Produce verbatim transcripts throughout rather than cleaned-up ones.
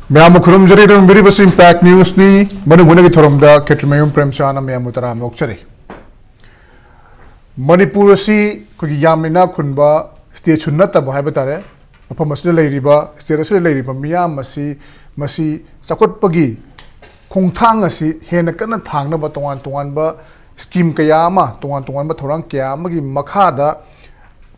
ꯃꯌꯥꯝꯕꯨ ꯈꯨꯔꯨꯝꯖꯔꯤ꯫ ꯌꯦꯡꯕꯤꯔꯤꯕꯁꯤ ꯏꯝꯄꯦꯛ ꯅ꯭ꯌꯨꯁꯅꯤ꯫ ꯃꯅꯨꯡ ꯍꯨꯠꯅꯒꯤ ꯊꯧꯔꯝꯗ ꯈꯦꯇ꯭ꯔꯤꯃꯌꯨꯝ ꯄ꯭ꯔꯦꯝꯆꯥꯟꯅ ꯃꯌꯥꯝꯕꯨ ꯇꯔꯥꯝꯅ ꯑꯣꯛꯆꯔꯤ꯫ ꯃꯅꯤꯄꯨꯔ ꯑꯁꯤ ꯑꯩꯈꯣꯏꯒꯤ ꯌꯥꯝꯅ ꯏꯅꯥꯛ ꯈꯨꯟꯕ ꯁ꯭ꯇꯦꯠꯁꯨ ꯅꯠꯇꯕ ꯍꯥꯏꯕ ꯇꯥꯔꯦ꯫ ꯃꯐꯝ ꯑꯁꯤꯗ ꯂꯩꯔꯤꯕ, ꯁ꯭ꯇꯦꯠ ꯑꯁꯤꯗ ꯂꯩꯔꯤꯕ ꯃꯤꯌꯥꯝ ꯑꯁꯤ, ꯃꯁꯤ ꯆꯥꯎꯈꯠꯄꯒꯤ ꯈꯣꯡꯊꯥꯡ ꯑꯁꯤ ꯍꯦꯟꯅ ꯀꯟꯅ ꯊꯥꯡꯅꯕ ꯇꯣꯉꯥꯟ ꯇꯣꯉꯥꯟꯕ ꯁ꯭ꯀꯤꯝ ꯀꯌꯥ ꯑꯃ, ꯇꯣꯉꯥꯟ ꯇꯣꯉꯥꯟꯕ ꯊꯧꯔꯥꯡ ꯀꯌꯥ ꯑꯃꯒꯤ ꯃꯈꯥꯗ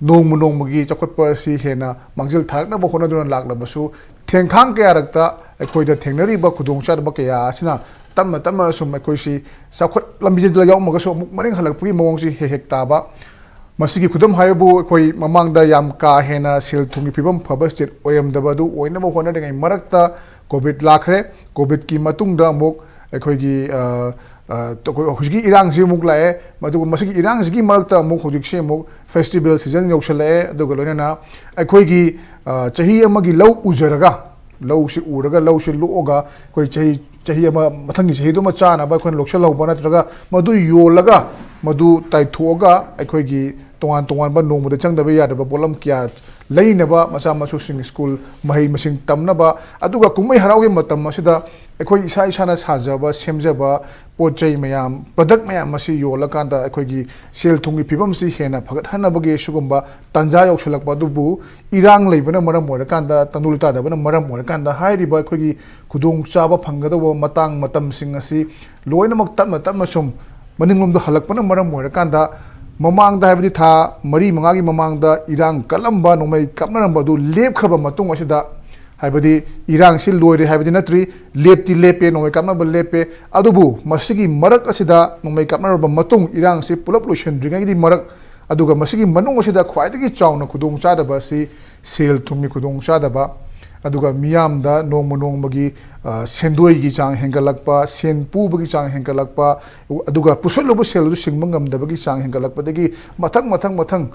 ꯅꯣꯡꯃ ꯅꯣꯡꯃꯒꯤ ꯆꯥꯎꯈꯠꯄ ꯑꯁꯤ ꯍꯦꯟꯅ ꯃꯥꯡꯖꯤꯜ ꯊꯥꯔꯛꯅꯕ ꯍꯣꯠꯅꯗꯨꯅ ꯂꯥꯛꯂꯕꯁꯨ, ꯊꯦꯡꯈꯥꯡ ꯀꯌꯥꯔꯛꯇ ꯑꯩꯈꯣꯏꯗ ꯊꯦꯡꯅꯔꯤꯕ ꯈꯨꯗꯣꯡꯆꯥꯗꯕ ꯀꯌꯥ ꯑꯁꯤꯅ ꯇꯞꯅ ꯇꯞꯅ ꯁꯨꯝ ꯑꯩꯈꯣꯏꯁꯤ ꯆꯥꯎꯈꯠ ꯂꯝꯕꯤꯗ ꯌꯥꯎꯔꯝꯃꯒꯁꯨ ꯑꯃꯨꯛ ꯃꯅꯤꯡ ꯍꯜꯂꯛꯄꯒꯤ ꯃꯑꯣꯡꯁꯤ ꯍꯦꯛ ꯍꯦꯛ ꯇꯥꯕ꯫ ꯃꯁꯤꯒꯤ ꯈꯨꯗꯝ ꯍꯥꯏꯕꯕꯨ, ꯑꯩꯈꯣꯏ ꯃꯃꯥꯡꯗ ꯌꯥꯝ ꯀꯥ ꯍꯦꯟꯅ ꯁꯦꯜ ꯊꯨꯝꯒꯤ ꯐꯤꯕꯝ ꯐꯕ ꯁ꯭ꯇꯦꯠ ꯑꯣꯏꯔꯝꯗꯕ ꯑꯗꯨ ꯑꯣꯏꯅꯕ ꯍꯣꯠꯅꯔꯤꯉꯩ ꯃꯔꯛꯇ ꯀꯣꯚꯤꯗ ꯂꯥꯛꯈ꯭ꯔꯦ꯫ ꯀꯣꯚꯤꯗꯀꯤ ꯃꯇꯨꯡꯗ ꯑꯃꯨꯛ ꯑꯩꯈꯣꯏꯒꯤ, ꯑ, ꯑ, ꯑꯩꯈꯣꯏ ꯍꯧꯖꯤꯛꯀꯤ ꯏꯔꯥꯡꯁꯤ ꯑꯃꯨꯛ ꯂꯥꯛꯑꯦ꯫ ꯑꯗꯨꯒ ꯃꯁꯤꯒꯤ ꯏꯔꯥꯡꯁꯤꯒꯤ ꯃꯔꯛꯇ ꯑꯃꯨꯛ ꯍꯧꯖꯤꯛꯁꯤ ꯑꯃꯨꯛ ꯐꯦꯁꯇꯤꯚꯦꯜ ꯁꯤꯖꯟ ꯌꯧꯁꯜꯂꯛꯑꯦ꯫ ꯑꯗꯨꯒ ꯂꯣꯏꯅꯅ ꯑꯩꯈꯣꯏꯒꯤ, ꯑ, ꯆꯍꯤ ꯑꯃꯒꯤ ꯂꯧ ꯎꯖꯔꯒ, ꯂꯧꯁꯤ ꯎꯔꯒ, ꯂꯧꯁꯤ ꯂꯣꯛꯑꯒ, ꯑꯩꯈꯣꯏ ꯆꯍꯤ, ꯆꯍꯤ ꯑꯃ, ꯃꯊꯪꯒꯤ ꯆꯍꯤꯗꯨꯃ ꯆꯥꯅꯕ ꯑꯩꯈꯣꯏꯅ ꯂꯣꯛꯁꯜꯍꯧꯕ ꯅꯠꯇ꯭ꯔꯒ ꯃꯗꯨ ꯌꯣꯜꯂꯒ, ꯃꯗꯨ ꯇꯥꯏꯊꯣꯛꯑꯒ, ꯑꯩꯈꯣꯏꯒꯤ ꯇꯣꯉꯥꯟ ꯇꯣꯉꯥꯟꯕ ꯅꯣꯡꯃꯗ ꯆꯪꯗꯕ ꯌꯥꯗ꯭ꯔꯕ ꯄꯣꯠꯂꯝ ꯀꯌꯥ ꯂꯩꯅꯕ, ꯃꯆꯥ ꯃꯁꯨꯁꯤꯡ ꯁ꯭ꯀꯨꯜ ꯃꯍꯩ ꯃꯁꯤꯡ ꯇꯝꯅꯕ, ꯑꯗꯨꯒ ꯀꯨꯝꯍꯩ ꯍꯔꯥꯎꯒꯤ ꯃꯇꯝ ꯑꯁꯤꯗ ꯑꯩꯈꯣꯏ ꯏꯁꯥ ꯏꯁꯥꯅ ꯁꯥꯖꯕ, ꯁꯦꯝꯖꯕ ꯄꯣꯠ ꯆꯩ ꯃꯌꯥꯝ, ꯄ꯭ꯔꯗꯛ ꯃꯌꯥꯝ ꯑꯁꯤ ꯌꯣꯜꯂꯀꯥꯟꯗ ꯑꯩꯈꯣꯏꯒꯤ ꯁꯦꯜ ꯊꯨꯝꯒꯤ ꯐꯤꯕꯝꯁꯤ ꯍꯦꯟꯅ ꯐꯒꯠꯍꯟꯅꯕꯒꯤ ꯁꯤꯒꯨꯝꯕ ꯇꯥꯟꯖꯥ ꯌꯧꯁꯤꯜꯂꯛꯄ ꯑꯗꯨꯕꯨ ꯏꯔꯥꯡ ꯂꯩꯕꯅ ꯃꯔꯝ ꯑꯣꯏꯔꯀꯥꯟꯗ, ꯇꯪꯗꯨ ꯂꯩꯇꯥꯗꯕꯅ ꯃꯔꯝ ꯑꯣꯏꯔꯀꯥꯟꯗ ꯍꯥꯏꯔꯤꯕ ꯑꯩꯈꯣꯏꯒꯤ ꯈꯨꯗꯣꯡꯆꯥꯕ ꯐꯪꯒꯗꯧꯕ ꯃꯇꯥꯡ ꯃꯇꯝꯁꯤꯡ ꯑꯁꯤ ꯂꯣꯏꯅꯃꯛ ꯇꯞꯅ ꯇꯞꯅ ꯁꯨꯝ ꯃꯅꯤꯡꯂꯣꯝꯗ ꯍꯜꯂꯛꯄꯅ ꯃꯔꯝ ꯑꯣꯏꯔꯀꯥꯟꯗ, ꯃꯃꯥꯡꯗ, ꯍꯥꯏꯕꯗꯤ ꯊꯥ ꯃꯔꯤ ꯃꯉꯥꯒꯤ ꯃꯃꯥꯡꯗ ꯏꯔꯥꯡ ꯀꯜꯂꯝꯕ, ꯅꯣꯡꯃꯩ ꯀꯥꯞꯅꯔꯝꯕ ꯑꯗꯨ ꯂꯦꯞꯈ꯭ꯔꯕ ꯃꯇꯨꯡ ꯑꯁꯤꯗ, ꯍꯥꯏꯕꯗꯤ ꯏꯔꯥꯡꯁꯤ ꯂꯣꯏꯔꯦ ꯍꯥꯏꯕꯗꯤ ꯅꯠꯇ꯭ꯔꯤ, ꯂꯦꯞꯇꯤ ꯂꯦꯞꯄꯦ, ꯅꯣꯡꯃꯩ ꯀꯥꯞꯅꯕ ꯂꯦꯞꯄꯦ꯫ ꯑꯗꯨꯕꯨ ꯃꯁꯤꯒꯤ ꯃꯔꯛ ꯑꯁꯤꯗ, ꯅꯣꯡꯃꯩ ꯀꯥꯞꯅꯔꯕ ꯃꯇꯨꯡ, ꯏꯔꯥꯡꯁꯤ ꯄꯨꯂꯞ ꯂꯣꯏꯁꯤꯟꯗ꯭ꯔꯤꯉꯩꯒꯤ ꯃꯔꯛ, ꯑꯗꯨꯒ ꯃꯁꯤꯒꯤ ꯃꯅꯨꯡ ꯑꯁꯤꯗ ꯈ꯭ꯋꯥꯏꯗꯒꯤ ꯆꯥꯎꯅ ꯈꯨꯗꯣꯡꯆꯥꯗꯕ ꯑꯁꯤ ꯁꯦꯜ ꯊꯨꯝꯒꯤ ꯈꯨꯗꯣꯡꯆꯥꯗꯕ, ꯑꯗꯨꯒ ꯃꯤꯌꯥꯝꯗ ꯅꯣꯡꯃ ꯅꯣꯡꯃꯒꯤ, ꯑ, ꯁꯦꯟꯗꯣꯏꯒꯤ ꯆꯥꯡ ꯍꯦꯟꯒꯠꯂꯛꯄ, ꯁꯦꯟ ꯄꯨꯕꯒꯤ ꯆꯥꯡ ꯍꯦꯟꯒꯠꯂꯛꯄ, ꯑꯗꯨꯒ ꯄꯨꯁꯜꯂꯨꯕ ꯁꯦꯜ ꯑꯗꯨ ꯁꯤꯡꯕ ꯉꯝꯗꯕꯒꯤ ꯆꯥꯡ ꯍꯦꯟꯒꯠꯂꯛꯄꯗꯒꯤ ꯃꯊꯪ, ꯃꯊꯪ, ꯃꯊꯪ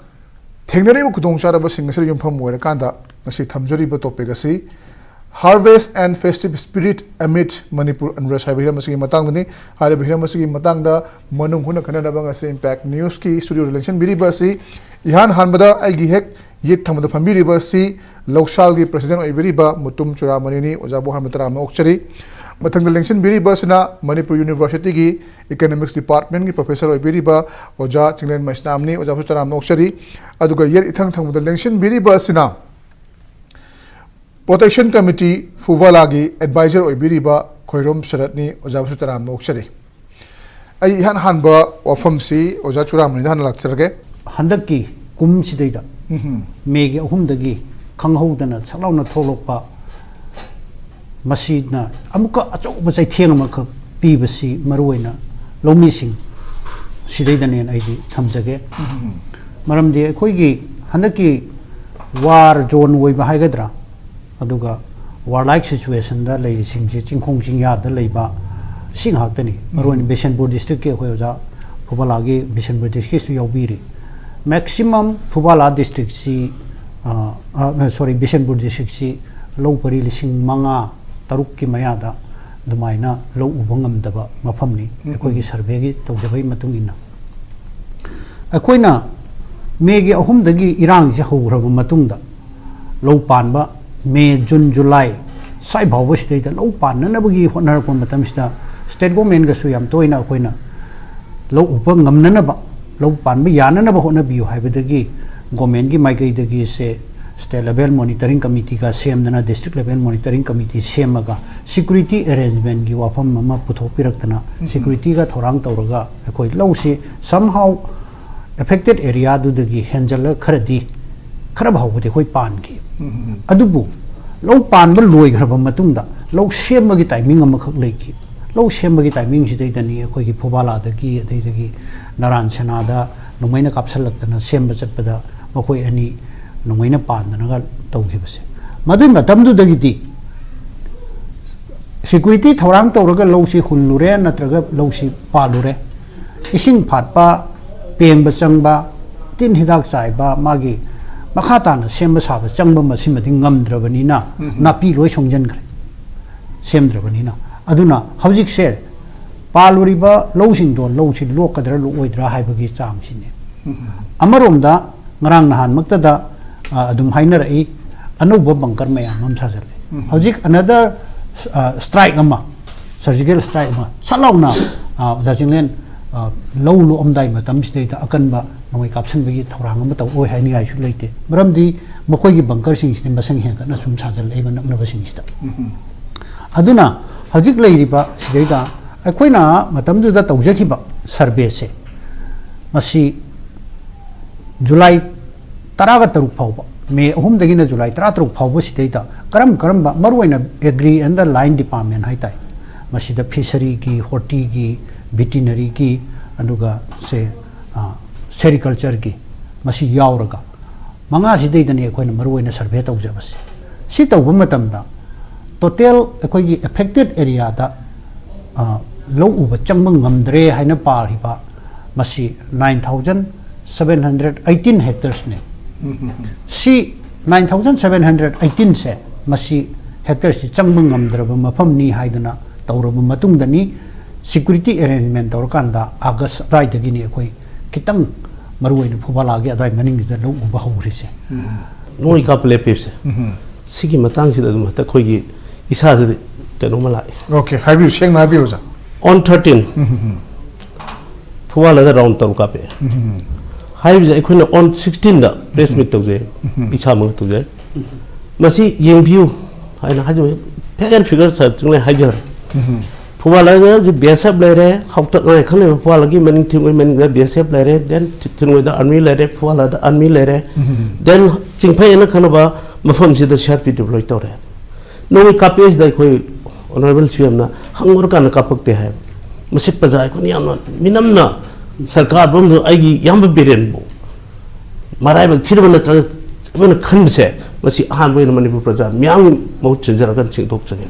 ꯊꯦꯡꯅꯔꯤꯕ ꯈꯨꯗꯣꯡꯆꯥꯗꯕꯁꯤꯡ ꯑꯁꯤꯗ ꯌꯨꯝꯐꯝ ꯑꯣꯏꯔꯀꯥꯟꯗ ꯉꯁꯤ ꯊꯝꯖꯔꯤꯕ topic ꯑꯁꯤ Harvest and Festive Spirit Amid Manipur Unrest ꯍꯥꯏꯕ ꯍꯤꯔꯝ ꯑꯁꯤꯒꯤ ꯃꯇꯥꯡꯗꯅꯤ꯫ ꯍꯥꯏꯔꯤꯕ ꯍꯤꯔꯝ ꯑꯁꯤꯒꯤ ꯃꯇꯥꯡꯗ ꯃꯅꯨꯡ ꯍꯨꯠꯅ ꯈꯟꯅꯅꯕ ꯉꯁꯤ ꯏꯝꯄꯦꯛ ꯅ꯭ꯌꯨꯁꯀꯤ ꯁ꯭ꯇꯨꯗꯤꯑꯣꯗ ꯂꯦꯡꯁꯤꯟꯕꯤꯔꯤꯕ ꯑꯁꯤ ꯏꯍꯥꯟ ꯍꯥꯟꯕꯗ ꯑꯩꯒꯤ ꯍꯦꯛ ꯌꯦꯠ ꯊꯪꯕꯗ ꯐꯝꯕꯤꯔꯤꯕ ꯑꯁꯤ ꯂꯧꯁꯥꯜꯒꯤ president ꯑꯣꯏꯕꯤꯔꯤꯕ ꯃꯨꯇꯨꯝ ꯆꯨꯔꯥꯃꯅꯤꯅꯤ꯫ ꯑꯣꯖꯥꯕꯨ ꯍꯟꯅ ꯇꯔꯥꯝꯅ ꯑꯣꯛꯆꯔꯤ꯫ ꯃꯊꯪꯗ ꯂꯦꯡꯁꯤꯟꯕꯤꯔꯤꯕ ꯑꯁꯤꯅ ꯃꯅꯤꯄꯨꯔ Universityꯒꯤ economics departmentꯀꯤ professor ꯑꯣꯏꯕꯤꯔꯤꯕ ꯑꯣꯖꯥ ꯆꯤꯡꯂꯦꯟ ꯃꯩꯁꯅꯥꯝꯅꯤ꯫ ꯑꯣꯖꯥꯕꯨ ꯇꯔꯥꯝꯅ ꯑꯣꯛꯆꯔꯤ꯫ ꯑꯗꯨꯒ ꯌꯦꯠ ꯏꯊꯪ ꯊꯪꯕꯗ ꯂꯦꯡꯁꯤꯟꯕꯤꯔꯤꯕ ꯑꯁꯤꯅ Protection Committee ꯐꯨꯕꯥꯂꯥꯒꯤ advisor ꯑꯣꯏꯕꯤꯔꯤꯕ ꯈꯣꯏꯔꯣꯝ ꯁꯔꯠꯅꯤ꯫ ꯑꯣꯖꯥꯕꯨꯁꯨ ꯇꯔꯥꯝꯅ ꯑꯣꯛꯆꯔꯤ꯫ ꯑꯩ ꯏꯍꯥꯟ ꯍꯥꯟꯕ ꯋꯥꯐꯝꯁꯤ ꯑꯣꯖꯥ ꯆꯨꯔꯥꯃꯅꯤꯗ ꯍꯥꯟꯅ ꯂꯥꯛꯆꯔꯒꯦ꯫ ꯍꯟꯗꯛꯀꯤ ꯀꯨꯝꯁꯤꯗꯩꯗ ꯎꯝꯍꯨꯝ꯫ ꯃꯦꯒꯤ ꯑꯍꯨꯝꯗꯒꯤ ꯈꯪꯍꯧꯗꯅ ꯁꯛꯂꯥꯎꯅ ꯊꯣꯛꯂꯛꯄ, ꯃꯁꯤꯅ ꯑꯃꯨꯛꯀ ꯑꯆꯧꯕ ꯆꯩꯊꯦꯡ ꯑꯃꯈꯛ ꯄꯤꯕꯁꯤ ꯃꯔꯨꯑꯣꯏꯅ ꯂꯧꯃꯤꯁꯤꯡ ꯁꯤꯗꯩꯗꯅꯦꯅ ꯑꯩꯗꯤ ꯊꯝꯖꯒꯦ꯫ ꯎꯝꯍꯨꯝ꯫ ꯃꯔꯝꯗꯤ ꯑꯩꯈꯣꯏꯒꯤ ꯍꯟꯗꯛꯀꯤ war zone ꯑꯣꯏꯕ ꯍꯥꯏꯒꯗ꯭ꯔꯥ, ꯑꯗꯨꯒ warlike situationꯗ ꯂꯩꯔꯤꯁꯤꯡꯁꯦ ꯆꯤꯡꯈꯣꯡ ꯆꯤꯡꯌꯥꯗ ꯂꯩꯕ ꯁꯤ ꯉꯥꯛꯇꯅꯤ꯫ ꯃꯔꯨꯑꯣꯏꯅ ꯎꯝ꯫ ꯕꯤꯁꯦꯟꯄꯨꯔ districtꯀꯤ ꯑꯩꯈꯣꯏ ꯑꯣꯖꯥ ꯐꯨꯕꯥꯂꯥꯒꯤ ꯕꯤꯁꯦꯟꯄꯨꯔ districtꯁꯨ ꯌꯥꯎꯕꯤꯔꯤ꯫ Maximum ꯐꯨꯕꯥꯂꯥ districtꯁꯤ, ꯑ, ꯑ, sorry, ꯕꯤꯁꯦꯟꯄꯨꯔ districtꯁꯤ ꯂꯧ ꯄꯔꯤ ꯂꯤꯁꯤꯡ ꯃꯉꯥ, ꯇꯔꯨꯛꯀꯤ ꯃꯌꯥꯗ ꯑꯗꯨꯃꯥꯏꯅ ꯂꯧ ꯎꯕ ꯉꯝꯗꯕ ꯃꯐꯝꯅꯤ, ꯎꯝ꯫ ꯑꯩꯈꯣꯏꯒꯤ surveyꯒꯤ ꯇꯧꯖꯕꯒꯤ ꯃꯇꯨꯡ ꯏꯟꯅ꯫ ꯑꯩꯈꯣꯏꯅ ꯃꯦꯒꯤ ꯑꯍꯨꯝꯗꯒꯤ ꯏꯔꯥꯡꯁꯦ ꯍꯧꯈ꯭ꯔꯕ ꯃꯇꯨꯡꯗ ꯂꯧ ꯄꯥꯟꯕ ꯃꯦ, ꯖꯨꯟ, ꯖꯨꯂꯥꯏ ꯁ꯭ꯋꯥꯏ ꯐꯥꯎꯕ ꯁꯤꯗꯩꯗ ꯂꯧ ꯄꯥꯟꯅꯅꯕꯒꯤ ꯍꯣꯠꯅꯔꯛꯄ ꯃꯇꯝꯁꯤꯗ state governmentꯒꯁꯨ ꯌꯥꯝ ꯇꯣꯏꯅ ꯑꯩꯈꯣꯏꯅ ꯂꯧ ꯎꯕ ꯉꯝꯅꯅꯕ, ꯂꯧ ꯄꯥꯟꯕ ꯌꯥꯅꯅꯕ ꯍꯣꯠꯅꯕꯤꯌꯨ ꯍꯥꯏꯕꯗꯒꯤ governmentꯀꯤ ꯃꯥꯏꯀꯩꯗꯒꯤ ꯁꯦ state level monitoring committeeꯒ ꯁꯦꯝꯗꯅ, district level monitoring committee ꯁꯦꯝꯃꯒ security arrangementꯀꯤ ꯋꯥꯐꯝ ꯑꯃ ꯄꯨꯊꯣꯛꯄꯤꯔꯛꯇꯅ, ꯎꯝ꯫ Securityꯒ ꯊꯧꯔꯥꯡ ꯇꯧꯔꯒ ꯑꯩꯈꯣꯏ ꯂꯧꯁꯤ somehow affected areaꯗꯨꯗꯒꯤ ꯍꯦꯟꯖꯜꯂꯒ ꯈꯔꯗꯤ, ꯈꯔ ꯐꯥꯎꯕꯗꯤ ꯑꯩꯈꯣꯏ ꯄꯥꯟꯈꯤ꯫ ꯎꯝ꯫ ꯑꯗꯨꯕꯨ ꯂꯧ ꯄꯥꯟꯕ ꯂꯣꯏꯈ꯭ꯔꯕ ꯃꯇꯨꯡꯗ ꯂꯧ ꯁꯦꯝꯕꯒꯤ timing ꯑꯃꯈꯛ ꯂꯩꯈꯤ꯫ ꯂꯧ ꯁꯦꯝꯕꯒꯤ timingꯁꯤꯗꯩꯗꯅꯤ ꯑꯩꯈꯣꯏꯒꯤ ꯐꯨꯕꯥꯂꯥꯗꯒꯤ, ꯑꯗꯩꯗꯒꯤ ꯅꯔꯥꯟ ꯁꯦꯅꯥꯗ ꯅꯣꯡꯃꯩꯅ ꯀꯥꯞꯁꯤꯜꯂꯛꯇꯅ ꯁꯦꯝꯕ ꯆꯠꯄꯗ ꯃꯈꯣꯏ ꯑꯅꯤ ꯅꯣꯡꯃꯩꯅ ꯄꯥꯟꯗꯅꯒ ꯇꯧꯈꯤꯕꯁꯦ꯫ ꯃꯗꯨꯏ ꯃꯇꯝꯗꯨꯗꯒꯤꯗꯤ security ꯊꯧꯔꯥꯡ ꯇꯧꯔꯒ ꯂꯧꯁꯤ ꯍꯨꯜꯂꯨꯔꯦ ꯅꯠꯇ꯭ꯔꯒ ꯂꯧꯁꯤ ꯄꯥꯜꯂꯨꯔꯦ, ꯏꯁꯤꯡ ꯐꯥꯠꯄ, ꯄꯦꯡꯕ ꯆꯪꯕ, ꯇꯤꯟ ꯍꯤꯗꯥꯛ ꯆꯥꯏꯕ, ꯃꯥꯒꯤ ꯃꯈꯥ ꯇꯥꯅ ꯁꯦꯝꯕ ꯁꯥꯕ ꯆꯪꯕ ꯃꯁꯤꯃꯗꯤ ꯉꯝꯗ꯭ꯔꯕꯅꯤꯅ ꯎꯝ꯫ ꯅꯥꯄꯤ ꯂꯣꯏ ꯁꯣꯡꯖꯟꯈ꯭ꯔꯦ, ꯁꯦꯝꯗ꯭ꯔꯕꯅꯤꯅ꯫ ꯑꯗꯨꯅ ꯍꯧꯖꯤꯛꯁꯦ ꯄꯥꯜꯂꯨꯔꯤꯕ ꯂꯧꯁꯤꯡꯗꯣ ꯂꯧꯁꯤ ꯂꯣꯛꯀꯗ꯭ꯔꯥ ꯂꯣꯛꯑꯣꯏꯗ꯭ꯔꯥ ꯍꯥꯏꯕꯒꯤ ꯆꯥꯡꯁꯤꯅꯦ꯫ ꯎꯝ꯫ ꯑꯃꯔꯣꯝꯗ ꯉꯔꯥꯡ ꯅꯍꯥꯟꯃꯛꯇꯗ ꯑ, ꯑꯗꯨꯝ ꯍꯥꯏꯅꯔꯛꯏ꯫ ꯑꯅꯧꯕ ꯕꯪꯀꯔ ꯃꯌꯥꯝ ꯑꯃ ꯁꯥꯖꯜꯂꯦ꯫ ꯍꯧꯖꯤꯛ ꯑꯅꯗꯔ ꯁ꯭ꯇ꯭ꯔꯥꯏꯛ ꯑꯃ, ꯁꯔꯖꯤꯀꯦꯜ ꯁ꯭ꯇ꯭ꯔꯥꯏꯛ ꯑꯃ ꯁꯠ ꯂꯥꯎꯅ, ꯑ, ꯑꯣꯖꯥ ꯆꯤꯡꯂꯦꯟ, ꯑ, ꯂꯧ ꯂꯣꯛꯑꯝꯗꯥꯏ ꯃꯇꯝꯁꯤꯗꯩꯗ ꯑꯀꯟꯕ ꯅꯣꯡꯃꯩ ꯀꯥꯞꯁꯤꯟꯕꯒꯤ ꯊꯧꯔꯥꯡ ꯑꯃ ꯇꯧ ꯑꯣꯏ ꯍꯥꯏꯅꯤꯡꯉꯥꯏꯁꯨ ꯂꯩꯇꯦ꯫ ꯃꯔꯝꯗꯤ ꯃꯈꯣꯏꯒꯤ ꯕꯪꯀꯔꯁꯤꯡꯁꯤꯗꯤ ꯃꯁꯤꯡ ꯍꯦꯟꯒꯠꯅ ꯁꯨꯝ ꯁꯥꯖꯜꯂꯛꯏꯕ ꯅꯛꯅꯕꯁꯤꯡꯁꯤꯗ꯫ ꯑꯗꯨꯅ ꯍꯧꯖꯤꯛ ꯂꯩꯔꯤꯕ ꯁꯤꯗꯩꯗ ꯑꯩꯈꯣꯏꯅ ꯃꯇꯝꯗꯨꯗ ꯇꯧꯖꯈꯤꯕ ꯁꯔꯚꯦꯁꯦ, ꯃꯁꯤ ꯖꯨꯂꯥꯏ ꯇꯔꯥꯒ ꯇꯔꯨꯛ ꯐꯥꯎꯕ, ꯃꯦ ꯑꯍꯨꯝꯗꯒꯤꯅ ꯖꯨꯂꯥꯏ ꯇꯔꯥꯇꯔꯨꯛ ꯐꯥꯎꯕ ꯁꯤꯗꯩꯗ ꯀꯔꯝ ꯀꯔꯝꯕ, ꯃꯔꯨꯑꯣꯏꯅ agri and the line department ꯍꯥꯏ ꯇꯥꯏ, ꯃꯁꯤꯗ ꯐꯤꯁꯔꯤꯒꯤ, ꯍꯣꯔꯇꯤꯒꯤ, ꯚꯤꯇꯤꯅꯔꯤꯒꯤ, ꯑꯗꯨꯒ ꯁꯦ, ꯑ, ꯁꯦꯔꯤꯀꯜꯆꯔꯒꯤ, ꯃꯁꯤ ꯌꯥꯎꯔꯒ ꯃꯉꯥꯁꯤꯗꯩꯗꯅꯤ ꯑꯩꯈꯣꯏꯅ ꯃꯔꯨꯑꯣꯏꯅ ꯁꯔꯚꯦ ꯇꯧꯖꯕꯁꯦ꯫ ꯁꯤ ꯇꯧꯕ ꯃꯇꯝꯗ ꯇꯣꯇꯦꯜ ꯑꯩꯈꯣꯏꯒꯤ ꯑꯦꯐꯦꯛꯇꯦꯠ ꯑꯦꯔꯤꯌꯥꯗ, ꯑ, ꯂꯧ ꯎꯕ ꯆꯪꯕ ꯉꯝꯗ꯭ꯔꯦ ꯍꯥꯏꯅ ꯄꯥꯔꯤꯕ ꯃꯁꯤ nine thousand seven hundred eighteen ꯍꯦꯛꯇꯔꯁꯅꯦ꯫ ꯁꯤ ꯅꯥꯏꯟ ꯊꯥꯎꯖꯟ ꯁꯕꯦꯟ ꯍꯟꯗ꯭ꯔꯦꯠ ꯑꯩꯠꯇꯤꯟꯁꯦ, ꯃꯁꯤ ꯍꯦꯛꯇꯔꯁꯤ ꯆꯪꯕ ꯉꯝꯗ꯭ꯔꯕ ꯃꯐꯝꯅꯤ ꯍꯥꯏꯗꯨꯅ ꯇꯧꯔꯕ ꯃꯇꯨꯡꯗꯅꯤ, ꯁꯤꯀ꯭ꯌꯨꯔꯤꯇꯤ ꯑꯦꯔꯦꯟꯖꯃꯦꯟ ꯇꯧꯔꯀꯥꯟꯗ ꯑꯥꯒꯁ ꯑꯗꯨꯋꯥꯏꯗꯒꯤꯅꯤ ꯑꯩꯈꯣꯏ ꯈꯤꯇꯪ ꯃꯔꯨꯑꯣꯏꯅ ꯐꯨꯕꯥꯂꯥꯒꯤ ꯑꯗꯨꯋꯥꯏ ꯃꯅꯤꯡꯁꯤꯗ ꯂꯧ ꯎꯕ ꯍꯧꯔꯤꯁꯦ꯫ ꯅꯣꯡꯃꯩ ꯀꯥꯞꯄ ꯂꯦꯞꯄꯤꯕꯁꯦ꯫ ꯁꯤꯒꯤ ꯃꯇꯥꯡꯁꯤꯗ ꯑꯗꯨꯝ ꯍꯦꯛꯇ ꯑꯩꯈꯣꯏꯒꯤ ꯏꯁꯥꯁꯤꯗꯤ ꯀꯩꯅꯣꯝꯃ ꯂꯥꯛꯑꯦ꯫ ꯑꯣꯀꯦ, ꯍꯥꯏꯕꯤꯌꯨ, ꯁꯦꯡꯅ ꯍꯥꯏꯕꯤꯌꯨ, ꯑꯣꯖꯥ꯫ ꯑꯣꯟ ꯊꯥꯔꯇꯤꯟ ꯐꯨꯕꯥꯂꯥꯗ ꯔꯥꯎꯟ ꯇꯔꯨꯛ ꯀꯥꯞꯄꯛꯑꯦ꯫ ꯍꯥꯏꯔꯤꯕꯁꯦ ꯑꯩꯈꯣꯏꯅ ꯑꯣꯟ ꯁꯤꯛꯁꯇꯤꯟꯗ ꯄ꯭ꯔꯦꯁ ꯃꯤꯠ ꯇꯧꯖꯩ꯫ ꯏꯁꯥꯃꯛ ꯇꯧꯖꯩ꯫ ꯃꯁꯤ ꯌꯦꯡꯕꯤꯌꯨ ꯍꯥꯏꯅ ꯍꯥꯏꯖꯕ, ꯐꯦꯛ ꯑꯦꯟ ꯐꯤꯒꯔ ꯁꯥꯔ ꯆꯤꯡꯂꯦꯟ ꯍꯥꯏꯖꯔꯦ꯫ ꯐꯨꯕꯥꯂꯥꯗ ꯍꯧꯖꯤꯛ ꯕꯤ ꯑꯦꯁ ꯑꯦꯐ ꯂꯩꯔꯦ, ꯍꯥꯎꯇꯛ ꯉꯥꯏ ꯈꯪꯂꯤꯕ ꯐꯨꯕꯥꯂꯥꯒꯤ ꯃꯅꯤꯡ ꯊꯤꯡꯉꯣꯏ ꯃꯅꯤꯡꯗ ꯕꯤ ꯑꯦꯁ ꯑꯦꯐ ꯂꯩꯔꯦ, ꯗꯦꯟ ꯊꯤꯡꯉꯣꯏꯗ ꯑꯥꯔꯃꯤ ꯂꯩꯔꯦ, ꯐꯨꯕꯥꯂꯥꯗ ꯑꯥꯔꯃꯤ ꯂꯩꯔꯦ, ꯗꯦꯟ ꯆꯤꯡꯐꯩ ꯍꯥꯏꯅ ꯈꯪꯅꯕ ꯃꯐꯝꯁꯤꯗ ꯁꯤ ꯑꯥꯔ ꯄꯤ ꯗꯤꯄ꯭ꯂꯣꯏ ꯇꯧꯔꯦ꯫ ꯅꯣꯡꯃꯩ ꯀꯥꯞꯄꯤꯁꯤꯗ ꯑꯩꯈꯣꯏ ꯑꯣꯅꯔꯦꯕꯜ ꯁꯤ ꯑꯦꯝꯅ ꯍꯪꯉꯨꯔꯀꯥꯟꯗ ꯀꯥꯞꯄꯛꯇꯦ ꯍꯥꯏꯕ꯫ ꯃꯁꯤ ꯄ꯭ꯔꯖꯥ ꯑꯩꯈꯣꯏꯅ ꯌꯥꯝꯅ ꯃꯤꯅꯝꯅ ꯁꯔꯀꯥꯔ ꯄꯨꯝꯅꯃꯛ ꯑꯩꯒꯤ ꯏꯌꯥꯝꯕ ꯕꯤꯔꯦꯟꯕꯨ ꯃꯔꯥꯏꯕꯛ ꯊꯤꯔꯕ ꯅꯠꯇ꯭ꯔꯒ ꯑꯩꯈꯣꯏꯅ ꯈꯟꯕꯁꯦ, ꯃꯁꯤ ꯑꯍꯥꯟꯕ ꯑꯣꯏꯅ ꯃꯅꯤꯄꯨꯔ ꯄ꯭ꯔꯖꯥ ꯃꯤꯌꯥꯝꯒꯤ ꯃꯍꯨꯠ ꯁꯤꯟꯖꯔꯒ ꯁꯦꯡꯗꯣꯛꯆꯒꯦ꯫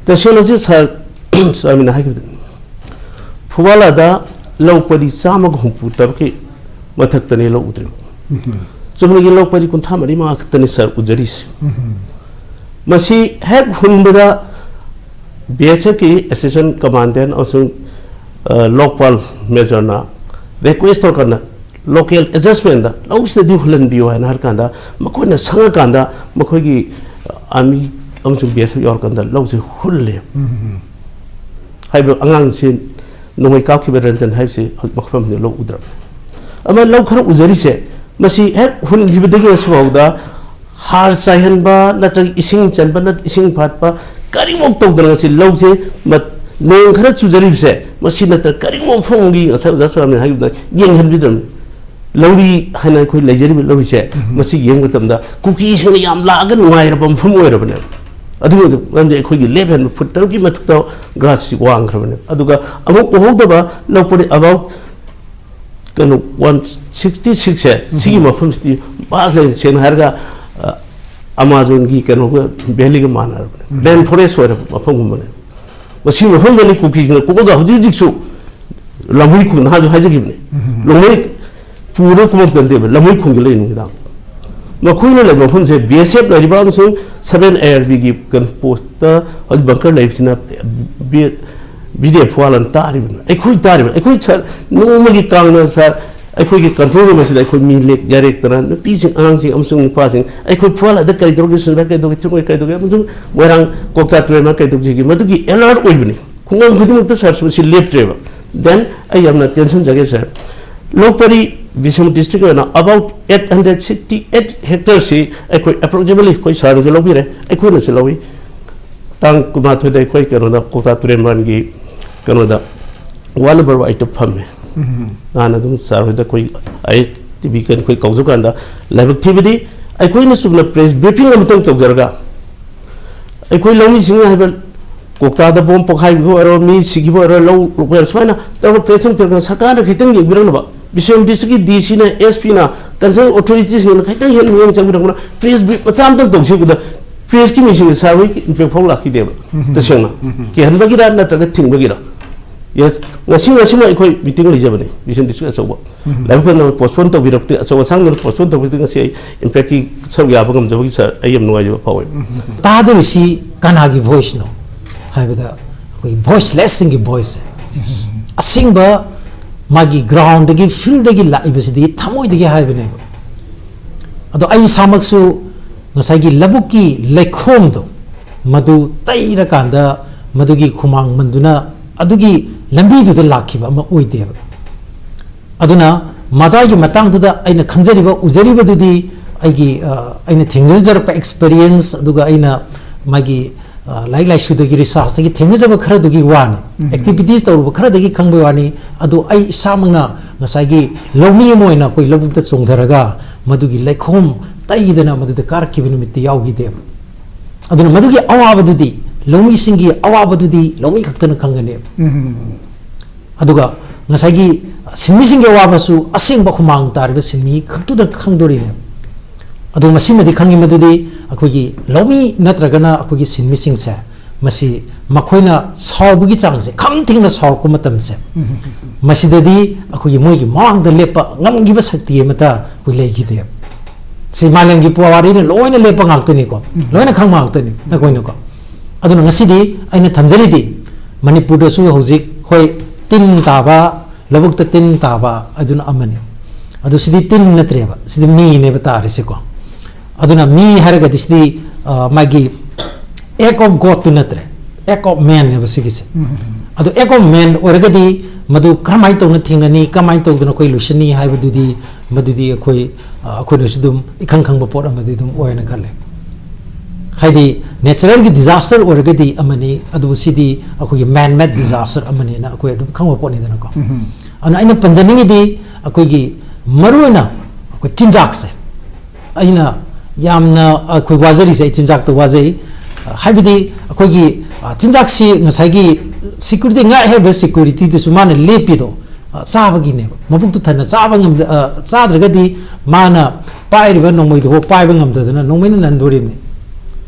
ꯇꯁꯦꯡꯅ ꯍꯧꯖꯤꯛ ꯁꯥꯔ ꯆꯥꯃꯤꯅ ꯍꯥꯏꯈꯤꯕꯗꯨꯅꯤ, ꯐꯨꯕꯥꯂꯥꯗ ꯂꯧ ꯄꯔꯤ ꯆꯥꯝꯃꯒ ꯍꯨꯝꯐꯨ ꯇꯔꯨꯛꯀꯤ ꯃꯊꯛꯇꯅꯤ ꯂꯧ ꯎꯗ꯭ꯔꯤꯕ꯫ ꯆꯨꯝꯅꯒꯤ ꯂꯧ ꯄꯔꯤ ꯀꯨꯟꯊ꯭ꯔꯥ ꯃꯔꯤ ꯃꯉꯥ ꯈꯛꯇꯅꯤ ꯁꯥꯔ ꯎꯖꯔꯤꯁꯦ꯫ ꯃꯁꯤ ꯍꯦꯛ ꯍꯨꯟꯕꯗ ꯕꯤ ꯑꯦꯁ ꯑꯦꯐꯀꯤ ꯑꯦꯁꯤꯁꯇꯦꯟ ꯀꯃꯥꯟꯗꯦꯟ ꯑꯃꯁꯨꯡ, ꯑ, ꯂꯣꯛꯄꯥꯜ ꯃꯦꯖꯔꯅ ꯔꯤꯀ꯭ꯋꯦꯁ ꯇꯧꯔꯀꯥꯟꯗ ꯂꯣꯀꯦꯜ ꯑꯦꯗꯖꯁꯃꯦꯟꯗ ꯂꯧꯁꯤꯗꯗꯤ ꯍꯨꯜꯍꯟꯕꯤꯌꯨ ꯍꯥꯏꯅ ꯍꯥꯏꯔꯀꯥꯟꯗ, ꯃꯈꯣꯏꯅ ꯁꯪꯉꯀꯥꯟꯗ ꯃꯈꯣꯏꯒꯤ ꯑꯥꯔꯃꯤ ꯑꯃꯁꯨꯡ ꯕꯤ ꯑꯦꯁ ꯑꯦꯐ ꯌꯥꯎꯔꯀꯥꯟꯗ ꯂꯧꯁꯦ ꯍꯨꯜꯂꯦ꯫ ꯍꯥꯏꯕ ꯑꯉꯥꯡꯁꯤ ꯅꯣꯡꯃꯩ ꯀꯥꯞꯈꯤꯕ ꯔꯟꯖꯟ ꯍꯥꯏꯕꯁꯤ ꯍꯧꯖꯤꯛ ꯃꯐꯝꯗ ꯂꯧ ꯎꯗ꯭ꯔꯕꯅꯤ꯫ ꯑꯃ ꯂꯧ ꯈꯔ ꯎꯖꯔꯤꯁꯦ, ꯃꯁꯤ ꯍꯦꯛ ꯍꯨꯟꯈꯤꯕꯗꯒꯤ ꯉꯁꯤꯐꯥꯎꯗ ꯍꯥꯔ ꯆꯥꯏꯍꯟꯕ ꯅꯠꯇ꯭ꯔꯒ ꯏꯁꯤꯡ ꯆꯟꯕ ꯅꯠ-, ꯏꯁꯤꯡ ꯐꯥꯠꯄ ꯀꯔꯤꯃꯨꯛ ꯇꯧꯗꯅ ꯉꯁꯤ ꯂꯧꯁꯦ ꯃꯠ-, ꯅꯣꯡ ꯈꯔ ꯆꯨꯖꯔꯤꯕꯁꯦ, ꯃꯁꯤ ꯅꯠꯇ꯭ꯔ ꯀꯔꯤꯒꯨꯝꯕ ꯃꯐꯝ ꯑꯃꯒꯤ, ꯉꯁꯥꯏ ꯑꯣꯖꯥ ꯁꯣꯔꯥꯝꯅ ꯍꯥꯏꯈꯤꯕꯗ, ꯌꯦꯡꯍꯟꯕꯤꯗ꯭ꯔꯕꯅꯤ꯫ ꯂꯧꯔꯤ ꯍꯥꯏꯅ ꯑꯩꯈꯣꯏ ꯂꯩꯖꯔꯤꯕ ꯂꯧꯔꯤꯁꯦ, ꯃꯁꯤ ꯌꯦꯡꯕ ꯃꯇꯝꯗ ꯀꯨꯀꯤꯁꯤꯡꯅ ꯌꯥꯝ ꯂꯥꯛꯑꯒ ꯅꯨꯡꯉꯥꯏꯔꯕ ꯃꯐꯝ ꯑꯣꯏꯔꯕꯅꯦꯕ꯫ ꯑꯗꯨꯒ ꯃꯔꯝꯗꯤ ꯑꯩꯈꯣꯏꯒꯤ ꯂꯦꯐ ꯍꯦꯟ ꯐꯨꯠ ꯇꯔꯨꯛꯀꯤ ꯃꯊꯛꯇ ꯒ꯭ꯔꯥꯁꯁꯤ ꯋꯥꯡꯈ꯭ꯔꯕꯅꯦꯕ꯫ ꯑꯗꯨꯒ ꯑꯃꯨꯛ ꯎꯍꯧꯗꯕ ꯂꯧ ꯄꯔꯤ ꯑꯕꯥꯎꯠ ꯀꯩꯅꯣ ꯋꯥꯟ ꯁꯤꯛꯁꯇꯤ ꯁꯤꯛꯁꯁꯦ, ꯁꯤꯒꯤ ꯃꯐꯝꯁꯤꯗꯤ ꯚꯥꯁ ꯂꯩꯅ, ꯁꯦꯡꯅ ꯍꯥꯏꯔꯒ, ꯑ, ꯑꯃꯥꯖꯣꯟꯒꯤ ꯀꯩꯅꯣꯒ ꯚꯦꯂꯤꯒ ꯃꯥꯟꯅꯔꯕꯅꯦ꯫ ꯔꯦꯟ ꯐꯣꯔꯦꯁ ꯑꯣꯏꯔꯕ ꯃꯐꯝꯒꯨꯝꯕꯅꯦ꯫ ꯃꯁꯤ ꯃꯐꯝꯗꯅꯤ ꯀꯨꯀꯤꯁꯤꯡꯅ ꯀꯨꯝꯃꯒ ꯍꯧꯖꯤꯛ ꯍꯧꯖꯤꯛꯁꯨ ꯂꯝꯍꯨꯏ ꯈꯣꯡ, ꯅꯍꯥꯟꯁꯨ ꯍꯥꯏꯖꯈꯤꯕꯅꯦ, ꯂꯣꯡꯃꯩ ꯄꯨꯔꯒ ꯀꯨꯝꯃꯛꯇꯅꯦꯕ, ꯂꯝꯍꯨꯏ ꯈꯣꯡꯒꯠꯂꯛꯏ ꯅꯨꯃꯤꯗꯥꯡ꯫ ꯃꯈꯣꯏꯅ ꯂꯩꯕ ꯃꯐꯝꯁꯦ ꯕꯤ ꯑꯦꯁ ꯑꯦꯐ ꯂꯩꯔꯤꯕ ꯑꯃꯁꯨꯡ ꯁꯚꯦꯟ ꯑꯦ ꯑꯥꯔ ꯕꯤꯒꯤ ꯀꯩꯅꯣ ꯄꯣꯁꯇ ꯍꯧꯖꯤꯛ ꯕꯪꯀꯔ ꯂꯩꯕꯁꯤꯅ ꯕꯤ, ꯕꯤ ꯗꯤ ꯑꯦꯐ ꯐꯨꯋꯥꯂꯅ ꯇꯥꯔꯤꯕꯅꯤ꯫ ꯑꯩꯈꯣꯏ ꯇꯥꯔꯤꯕ, ꯑꯩꯈꯣꯏ ꯁꯥꯔ ꯅꯣꯡꯃꯒꯤ ꯀꯥꯡꯅ ꯁꯥꯔ ꯑꯩꯈꯣꯏꯒꯤ ꯀꯟꯇ꯭ꯔꯣꯜ ꯔꯨꯝ ꯑꯁꯤꯗ ꯑꯩꯈꯣꯏ ꯃꯤ ꯂꯦꯛ ꯌꯥꯔꯦꯛꯇꯅ ꯅꯨꯄꯤꯁꯤꯡ, ꯑꯉꯥꯡꯁꯤꯡ ꯑꯃꯁꯨꯡ ꯅꯨꯄꯥꯁꯤꯡ ꯑꯩꯈꯣꯏ ꯐꯨꯋꯥꯂꯗ ꯀꯔꯤ ꯇꯧꯔꯒꯦ, ꯁꯨꯔ ꯀꯔꯤ ꯇꯧꯒꯦ, ꯊꯤꯡꯉꯣꯏ ꯀꯔꯤ ꯇꯧꯒꯦ, ꯑꯃꯁꯨꯡ ꯃꯣꯏꯔꯥꯡ ꯀꯣꯛꯇꯥ ꯇꯨꯔꯦꯜ ꯀꯔꯤ ꯇꯧꯒꯦ ꯁꯤꯒꯤ ꯃꯗꯨꯒꯤ ꯑꯦꯂꯔꯠ ꯑꯣꯏꯕꯅꯤ꯫ ꯈꯨꯡꯒꯪ ꯈꯨꯗꯤꯡꯃꯛꯇ ꯁꯥꯔ ꯃꯁꯤ ꯂꯦꯞꯇ꯭ꯔꯦꯕ꯫ ꯗꯦꯟ ꯑꯩ ꯌꯥꯝꯅ ꯇꯦꯟꯁꯟ ꯆꯥꯏ ꯁꯥꯔ꯫ ꯂꯧ ꯄꯔꯤ ꯕꯤꯁꯅꯨꯄꯨꯔ ꯗꯤꯁꯇ꯭ꯔꯤꯛꯀꯤ ꯑꯣꯏꯅ about eight hundred sixty eight ꯍꯦꯛꯇꯔꯁꯤ ꯑꯩꯈꯣꯏ ꯑꯦꯄ꯭ꯔꯣꯛꯁꯤꯃꯦꯠꯂꯤ ꯑꯩꯈꯣꯏ ꯁꯥꯔꯅꯁꯨ ꯂꯧꯕꯤꯔꯦ, ꯑꯩꯈꯣꯏꯅꯁꯨ ꯂꯧꯏ꯫ ꯇꯥꯡ ꯀꯨꯟꯃꯥꯊꯣꯏꯗ ꯑꯩꯈꯣꯏ ꯀꯩꯅꯣꯗ ꯀꯣꯛꯇꯥ ꯇꯨꯔꯦꯟꯕꯥꯟꯒꯤ ꯀꯩꯅꯣꯗ ꯋꯥꯔꯜ ꯂꯦꯕꯔ ꯋꯥꯏꯠꯇ ꯐꯝꯃꯦ꯫ ꯅꯍꯥꯟ ꯑꯗꯨꯝ ꯁꯥꯔ ꯍꯣꯏꯗ ꯑꯩꯈꯣꯏ ꯑꯥꯏ ꯑꯦꯁ ꯇꯤ ꯚꯤ ꯀꯩꯅꯣ ꯑꯩꯈꯣꯏ ꯀꯧꯖ ꯀꯥꯟꯗ ꯂꯥꯏꯕꯛ ꯊꯤꯕꯗꯤ ꯑꯩꯈꯣꯏꯅ ꯆꯨꯝꯅ ꯄ꯭ꯔꯦꯁ ꯕ꯭ꯔꯤꯐꯤꯡ ꯑꯃꯇꯪ ꯇꯧꯖꯔꯒ ꯑꯩꯈꯣꯏ ꯂꯧꯃꯤꯁꯤꯡ ꯍꯥꯏꯕ ꯀꯣꯛꯇꯥꯗ ꯕꯣꯝ ꯄꯣꯈꯥꯏꯕ ꯑꯣꯏꯔꯣ, ꯃꯤ ꯁꯤꯈꯤꯕ ꯑꯣꯏꯔꯣ, ꯂꯧ ꯂꯣꯛꯄ ꯑꯣꯏꯔꯣ, ꯁꯨꯃꯥꯏꯅ ꯇꯧꯔꯒ ꯄ꯭ꯔꯦꯁ ꯑꯃ ꯄꯤꯔꯒ ꯁꯔꯀꯥꯔꯅ ꯈꯤꯇꯪ ꯌꯦꯡꯕꯤꯔꯛꯅꯕ, ꯕꯤꯁꯅꯨꯄꯨꯔ ꯗꯤꯁꯇ꯭ꯔꯤꯛꯀꯤ ꯗꯤ ꯁꯤꯅ, ꯑꯦꯁ ꯄꯤꯅ, ꯀꯟꯁꯔꯟ ꯑꯣꯊꯣꯔꯤꯇꯤꯁꯤꯡꯅ ꯈꯤꯇꯪ ꯍꯦꯟꯅ ꯃꯤꯠꯌꯦꯡ ꯆꯪꯕꯤꯔꯛꯅꯕ ꯄ꯭ꯔꯦꯁ ꯕ꯭ꯔꯤꯐ ꯃꯆꯥ ꯑꯃꯇꯪ ꯇꯧꯁꯤ꯫ ꯎꯕꯗ ꯄ꯭ꯔꯦꯁꯀꯤ ꯃꯤꯁꯤꯡꯁꯦ ꯁꯥꯔ ꯍꯣꯏ ꯏꯝꯄꯦꯛ ꯐꯥꯎ ꯂꯥꯛꯈꯤꯗꯦꯕ꯫ ꯇꯁꯦꯡꯅ ꯀꯤꯍꯟꯕꯒꯤꯔ ꯅꯠꯇ꯭ꯔꯒ ꯊꯤꯡꯕꯒꯤꯔ? ꯌꯦꯁ, ꯉꯁꯤ, ꯉꯁꯤꯃꯛ ꯑꯩꯈꯣꯏ ꯃꯤꯇꯤꯡ ꯂꯩꯖꯕꯅꯤ ꯕꯤꯁꯅꯨꯄꯨꯔ ꯗꯤꯁꯇ꯭ꯔꯤꯛ ꯑꯆꯧꯕ꯫ ꯂꯥꯏꯕꯛ ꯐꯗꯅ ꯄꯣꯁꯄꯣꯟ ꯇꯧꯕꯤꯔꯛꯇꯦ, ꯑꯆꯧ ꯑꯁꯥꯡꯗꯨꯅ ꯄꯣꯁꯄꯣꯟ ꯇꯧꯕꯤꯔꯛꯇꯦ꯫ ꯉꯁꯤ ꯑꯩ ꯏꯝꯄꯦꯛꯀꯤ ꯁꯔꯨꯛ ꯌꯥꯕ ꯉꯝꯖꯕꯒꯤ ꯁꯥꯔ, ꯑꯩ ꯌꯥꯝ ꯅꯨꯡꯉꯥꯏꯖꯕ ꯐꯥꯎꯋꯦ꯫ ꯇꯥꯗꯣꯔꯤꯁꯤ ꯀꯅꯥꯒꯤ ꯚꯣꯏꯁꯅꯣ ꯍꯥꯏꯕꯗ, ꯑꯩꯈꯣꯏꯒꯤ ꯚꯣꯏꯁꯂꯦꯁꯁꯤꯡꯒꯤ ꯚꯣꯏꯁꯁꯦ꯫ ꯑꯁꯦꯡꯕ ꯃꯥꯒꯤ ꯒ꯭ꯔꯥꯎꯟꯗꯒꯤ, ꯐꯤꯜꯗꯒꯤ ꯂꯥꯛꯏꯕꯁꯤꯗꯤ ꯊꯃꯣꯏꯗꯒꯤ ꯍꯥꯏꯕꯅꯦꯕ꯫ ꯑꯗꯣ ꯑꯩ ꯏꯁꯥꯃꯛꯁꯨ ꯉꯁꯥꯏꯒꯤ ꯂꯧꯕꯨꯛꯀꯤ ꯂꯩꯈꯣꯝꯗꯣ, ꯃꯗꯨ ꯇꯩꯔꯀꯥꯟꯗ ꯃꯗꯨꯒꯤ ꯍꯨꯃꯥꯡ ꯃꯟꯗꯨꯅ ꯑꯗꯨꯒꯤ ꯂꯝꯕꯤꯗꯨꯗ ꯂꯥꯛꯈꯤꯕ ꯑꯃ ꯑꯣꯏꯗꯦꯕ꯫ ꯑꯗꯨꯅ ꯃꯗꯥꯏꯒꯤ ꯃꯇꯥꯡꯗꯨꯗ ꯑꯩꯅ ꯈꯪꯖꯔꯤꯕ, ꯎꯖꯔꯤꯕꯗꯨꯗꯤ ꯑꯩꯒꯤ, ꯑ, ꯑꯩꯅ ꯊꯦꯡꯅꯖꯔꯛꯄ ꯑꯦꯛꯁꯄꯤꯔꯤꯌꯦꯟꯁ, ꯑꯗꯨꯒ ꯑꯩꯅ ꯃꯥꯒꯤ, ꯑ, ꯂꯥꯏꯔꯤꯛ ꯂꯥꯏꯁꯨꯗꯒꯤ, ꯔꯤꯁꯥꯔꯁꯇꯒꯤ ꯊꯦꯡꯅꯖꯕ ꯈꯔꯗꯨꯒꯤ ꯋꯥꯅꯤ, ꯎꯝ꯫ ꯑꯦꯛꯇꯤꯚꯤꯇꯤꯁ ꯇꯧꯔꯨꯕ ꯈꯔꯗꯒꯤ ꯈꯪꯕꯒꯤ ꯋꯥꯅꯤ꯫ ꯑꯗꯨ ꯑꯩ ꯏꯁꯥꯃꯛꯅ ꯉꯁꯥꯏꯒꯤ ꯂꯧꯃꯤ ꯑꯃ ꯑꯣꯏꯅ ꯑꯩꯈꯣꯏ ꯂꯧꯕꯨꯛꯇ ꯆꯣꯡꯊꯔꯒ ꯃꯗꯨꯒꯤ ꯂꯩꯈꯣꯝ ꯇꯩꯗꯅ ꯃꯗꯨꯗ ꯀꯥꯔꯛꯈꯤꯕ ꯅꯨꯃꯤꯠꯇꯤ ꯌꯥꯎꯈꯤꯗꯦꯕ꯫ ꯑꯗꯨꯅ ꯃꯗꯨꯒꯤ ꯑꯋꯥꯕꯗꯨꯗꯤ ꯂꯧꯃꯤꯁꯤꯡꯒꯤ ꯑꯋꯥꯕꯗꯨꯗꯤ ꯂꯧꯃꯤ ꯈꯛꯇꯅ ꯈꯪꯒꯅꯦꯕ꯫ ꯎꯝ꯫ ꯑꯗꯨꯒ ꯉꯁꯥꯏꯒꯤ ꯁꯤꯟꯃꯤꯁꯤꯡꯒꯤ ꯑꯋꯥꯕꯁꯨ ꯑꯁꯦꯡꯕ ꯍꯨꯃꯥꯡ ꯇꯥꯔꯤꯕ ꯁꯤꯟꯃꯤ ꯈꯛꯇꯨꯗ ꯈꯪꯗꯣꯔꯤꯅꯦꯕ꯫ ꯑꯗꯣ ꯃꯁꯤꯃꯗꯤ ꯈꯪꯉꯤ ꯃꯗꯨꯗꯤ ꯑꯩꯈꯣꯏꯒꯤ ꯂꯧꯃꯤ ꯅꯠꯇ꯭ꯔꯒꯅ ꯑꯩꯈꯣꯏꯒꯤ ꯁꯤꯟꯃꯤꯁꯤꯡꯁꯦ, ꯃꯁꯤ ꯃꯈꯣꯏꯅ ꯁꯥꯎꯕꯒꯤ ꯆꯥꯡꯁꯦ, ꯈꯝ ꯊꯦꯡꯅ ꯁꯥꯎꯔꯛꯄ ꯃꯇꯝꯁꯦ, ꯎꯝ꯫ ꯃꯁꯤꯗꯗꯤ ꯑꯩꯈꯣꯏꯒꯤ ꯃꯣꯏꯒꯤ ꯃꯃꯥꯡꯗ ꯂꯦꯞꯄ ꯉꯝꯈꯤꯕ ꯁꯛꯇꯤ ꯑꯃꯠꯇ ꯑꯩꯈꯣꯏ ꯂꯩꯈꯤꯗꯦꯕ꯫ ꯁꯤ ꯃꯥꯂꯦꯝꯒꯤ ꯄꯨꯋꯥꯔꯤꯅ ꯂꯣꯏꯅ ꯂꯦꯞꯄ ꯉꯥꯛꯇꯅꯤꯀꯣ, ꯎꯝ꯫ ꯂꯣꯏꯅ ꯈꯪꯕ ꯉꯥꯛꯇꯅꯤ ꯑꯩꯈꯣꯏꯅꯀꯣ꯫ ꯑꯗꯨꯅ ꯉꯁꯤꯗꯤ ꯑꯩꯅ ꯊꯝꯖꯔꯤꯗꯤ, ꯃꯅꯤꯄꯨꯔꯗꯁꯨ ꯍꯧꯖꯤꯛ, ꯍꯣꯏ, ꯇꯤꯟ ꯇꯥꯕ, ꯂꯧꯕꯨꯛꯇ ꯇꯤꯟ ꯇꯥꯕ ꯑꯗꯨꯅ ꯑꯃꯅꯤ꯫ ꯑꯗꯨ ꯁꯤꯗꯤ ꯇꯤꯟ ꯅꯠꯇ꯭ꯔꯦꯕ, ꯁꯤꯗꯤ ꯃꯤꯅꯦꯕ ꯇꯥꯔꯤꯁꯤꯀꯣ꯫ ꯑꯗꯨꯅ ꯃꯤ ꯍꯥꯏꯔꯒꯗꯤ ꯁꯤꯗꯤ, ꯑ, ꯃꯥꯒꯤ act of God ꯇꯨ ꯅꯠꯇ꯭ꯔꯦ, act of man ꯅꯦꯕ ꯁꯤꯒꯤꯁꯦ꯫ ꯎꯝ꯫ ꯑꯗꯨ act of man ꯑꯣꯏꯔꯒꯗꯤ ꯃꯗꯨ ꯀꯔꯝꯍꯥꯏꯅ ꯇꯧꯅ ꯊꯦꯡꯅꯅꯤ, ꯀꯔꯝꯍꯥꯏꯅ ꯇꯧꯗꯅ ꯑꯩꯈꯣꯏ ꯂꯣꯏꯁꯤꯟꯅꯤ ꯍꯥꯏꯕꯗꯨꯗꯤ, ꯃꯗꯨꯗꯤ ꯑꯩꯈꯣꯏ, ꯑ, ꯑꯩꯈꯣꯏꯅꯁꯨ ꯑꯗꯨꯝ ꯏꯈꯪ ꯈꯪꯕ ꯄꯣꯠ ꯑꯃꯗꯤ ꯑꯗꯨꯝ ꯑꯣꯏꯅ ꯈꯜꯂꯦ꯫ ꯍꯥꯏꯗꯤ naturalꯒꯤ disaster ꯑꯣꯏꯔꯒꯗꯤ ꯑꯃꯅꯤ, ꯑꯗꯨꯕꯨ ꯁꯤꯗꯤ ꯑꯩꯈꯣꯏꯒꯤ man made disaster ꯑꯃꯅꯤꯅ ꯑꯩꯈꯣꯏ ꯑꯗꯨꯝ ꯈꯪꯕ ꯄꯣꯠꯅꯤꯗꯅꯀꯣ꯫ ꯎꯝ꯫ ꯑꯗꯨꯅ ꯑꯩꯅ ꯄꯟꯖꯅꯤꯡꯉꯤꯗꯤ ꯑꯩꯈꯣꯏꯒꯤ ꯃꯔꯨꯑꯣꯏꯅ ꯑꯩꯈꯣꯏ ꯆꯤꯟꯖꯥꯛꯁꯦ꯫ ꯑꯩꯅ ꯌꯥꯝꯅ ꯑꯩꯈꯣꯏ ꯋꯥꯖꯔꯤꯁꯦ, ꯑꯩ ꯆꯤꯟꯖꯥꯛꯇ ꯋꯥꯖꯩ꯫ ꯍꯥꯏꯕꯗꯤ ꯑꯩꯈꯣꯏꯒꯤ, ꯑ, ꯆꯤꯟꯖꯥꯛꯁꯤ ꯉꯁꯥꯏꯒꯤ security, ꯉꯥ ꯑꯌꯥꯏꯕ securityꯗꯨꯁꯨ ꯃꯥꯅ ꯂꯦꯞꯄꯤꯗꯣ, ꯑ, ꯆꯥꯕꯒꯤꯅꯦꯕ꯫ ꯃꯕꯨꯛꯇꯨ ꯊꯟꯅ ꯆꯥꯕ ꯉꯝꯗ-, ꯑ, ꯆꯥꯗ꯭ꯔꯒꯗꯤ ꯃꯥꯅ ꯄꯥꯏꯔꯤꯕ ꯅꯣꯡꯃꯩꯗꯨꯐꯥꯎ ꯄꯥꯏꯕ ꯉꯝꯗꯗꯅ ꯅꯣꯡꯃꯩꯅ ꯅꯟꯗꯣꯔꯤꯕꯅꯤ꯫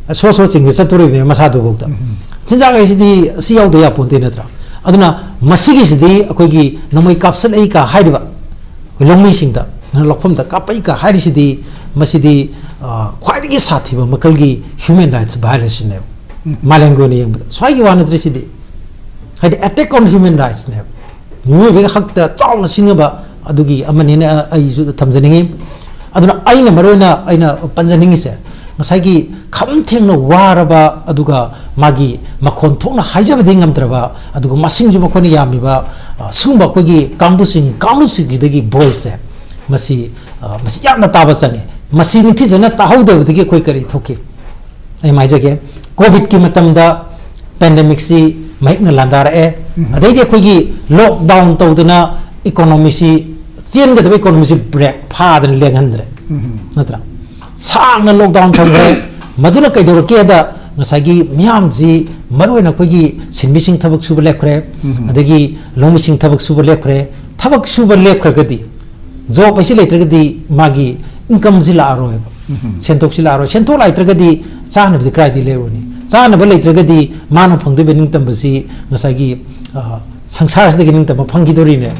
ꯑ, ꯁꯣꯔ ꯁꯣꯔ ꯆꯤꯡꯗ ꯆꯠꯇꯣꯔꯤꯕꯅꯦ ꯃꯁꯥꯗꯨꯐꯥꯎꯗ꯫ ꯎꯝ꯫ ꯆꯤꯟꯖꯥꯛ ꯍꯥꯏꯁꯤꯗꯤ ꯁꯤ ꯌꯥꯎꯗ ꯌꯥꯄꯣꯟꯇꯦ ꯅꯠꯇ꯭ꯔꯥ? ꯑꯗꯨꯅ ꯃꯁꯤꯒꯤꯁꯤꯗꯤ ꯑꯩꯈꯣꯏꯒꯤ ꯅꯣꯡꯃꯩ ꯀꯥꯞꯁꯤꯜꯂꯛꯏ ꯀ ꯍꯥꯏꯔꯤꯕ, ꯑꯩꯈꯣꯏ ꯂꯧꯃꯤꯁꯤꯡꯗ ꯂꯧꯐꯝꯗ ꯀꯥꯞꯄꯛꯏ ꯀ ꯍꯥꯏꯔꯤꯁꯤꯗꯤ, ꯃꯁꯤꯗꯤ, ꯑ, ꯈ꯭ꯋꯥꯏꯗꯒꯤ ꯁꯥꯊꯤꯕ ꯃꯈꯜꯒꯤ human rights violationꯅꯦꯕ꯫ ꯎꯝ꯫ ꯃꯥꯂꯦꯝꯒꯤ ꯑꯣꯏꯅ ꯌꯦꯡꯕꯗ ꯁ꯭ꯋꯥꯏꯒꯤ ꯋꯥ ꯅꯠꯇ꯭ꯔꯦ ꯁꯤꯗꯤ, ꯍꯥꯏꯗꯤ attack on human rightsꯅꯦꯕ꯫ ꯃꯤꯑꯣꯏꯕꯒꯤ ꯍꯛꯇ ꯆꯥꯎꯅ ꯁꯤꯡꯅꯕ ꯑꯗꯨꯒꯤ ꯑꯃꯅꯤꯅ ꯑꯩꯁꯨ ꯊꯝꯖꯅꯤꯡꯉꯤ꯫ ꯑꯗꯨꯅ ꯑꯩꯅ ꯃꯔꯨ ꯑꯣꯏꯅ ꯑꯩꯅ ꯄꯟꯖꯅꯤꯡꯉꯤꯁꯦ, ꯉꯁꯥꯏꯒꯤ ꯈꯝ ꯊꯦꯡꯅ ꯋꯥꯔꯕ, ꯑꯗꯨꯒ ꯃꯥꯒꯤ ꯃꯈꯣꯟ ꯊꯣꯛꯅ ꯍꯥꯏꯖꯕꯗꯤ ꯉꯝꯗ꯭ꯔꯕ, ꯑꯗꯨꯒ ꯃꯁꯤꯡꯁꯨ ꯃꯈꯣꯏꯅ ꯌꯥꯝꯃꯤꯕ, ꯑ, ꯁꯤꯒꯨꯝꯕ ꯑꯩꯈꯣꯏꯒꯤ ꯀꯥꯡꯕꯨꯁꯤꯡ, ꯀꯥꯡꯂꯨꯞꯁꯤꯡꯁꯤꯗꯒꯤ voice ꯁꯦ, ꯃꯁꯤ, ꯑ, ꯃꯁꯤ ꯌꯥꯝꯅ ꯇꯥꯕ ꯆꯪꯉꯤ꯫ ꯃꯁꯤ ꯅꯤꯡꯊꯤꯖꯅ ꯇꯥꯍꯧꯗꯕꯗꯒꯤ ꯑꯩꯈꯣꯏ ꯀꯔꯤ ꯊꯣꯛꯈꯤ? ꯑꯩ ꯍꯥꯏꯖꯒꯦ, COVID ꯀꯤ ꯃꯇꯝꯗ pandemic ꯁꯤ ꯃꯍꯤꯛꯅ ꯂꯥꯟꯗꯥꯔꯛꯑꯦ꯫ ꯎꯝ꯫ ꯑꯗꯩꯗꯤ ꯑꯩꯈꯣꯏꯒꯤ lockdown ꯇꯧꯗꯅ economy ꯁꯤ, ꯆꯦꯟꯒꯗꯕ economy ꯁꯤ brake ꯐꯥꯗꯅ ꯂꯦꯡꯍꯟꯗ꯭ꯔꯦ꯫ ꯎꯝ꯫ ꯅꯠꯇ꯭ꯔꯥ? ꯁꯥꯡꯅ lockdown ꯊꯝꯈ꯭ꯔꯦ꯫ ꯃꯗꯨꯅ ꯀꯩꯗꯧꯔꯛꯀꯦꯗ, ꯉꯁꯥꯏꯒꯤ ꯃꯤꯌꯥꯝꯁꯤ, ꯃꯔꯨꯑꯣꯏꯅ ꯑꯩꯈꯣꯏꯒꯤ ꯁꯤꯟꯃꯤꯁꯤꯡ ꯊꯕꯛ ꯁꯨꯕ ꯂꯦꯞꯈ꯭ꯔꯦ, ꯎꯝ꯫ ꯑꯗꯒꯤ ꯂꯧꯃꯤꯁꯤꯡ ꯊꯕꯛ ꯁꯨꯕ ꯂꯦꯞꯈ꯭ꯔꯦ꯫ ꯊꯕꯛ ꯁꯨꯕ ꯂꯦꯞꯈ꯭ꯔꯒꯗꯤ, job ꯍꯥꯏꯁꯤ ꯂꯩꯇ꯭ꯔꯒꯗꯤ, ꯃꯥꯒꯤ income ꯁꯤ ꯂꯥꯛꯑꯔꯣꯏꯕ꯫ ꯎꯝ꯫ ꯁꯦꯟꯊꯣꯛꯁꯤ ꯂꯥꯛꯑꯔꯣꯏ꯫ ꯁꯦꯟꯊꯣꯛ ꯂꯥꯛꯇ꯭ꯔꯒꯗꯤ ꯆꯥꯅꯕꯗꯤ ꯀꯗꯥꯏꯗꯒꯤ ꯂꯩꯔꯨꯅꯤ? ꯆꯥꯅꯕ ꯂꯩꯇ꯭ꯔꯒꯗꯤ ꯃꯥꯅ ꯐꯪꯗꯣꯏꯕ ꯅꯤꯡꯇꯝꯕꯁꯤ ꯉꯁꯥꯏꯒꯤ, ꯑ, ꯁꯪꯁꯥꯔꯁꯤꯗꯒꯤ ꯅꯤꯡꯇꯝꯕ ꯐꯪꯈꯤꯗꯣꯔꯤꯅꯦ꯫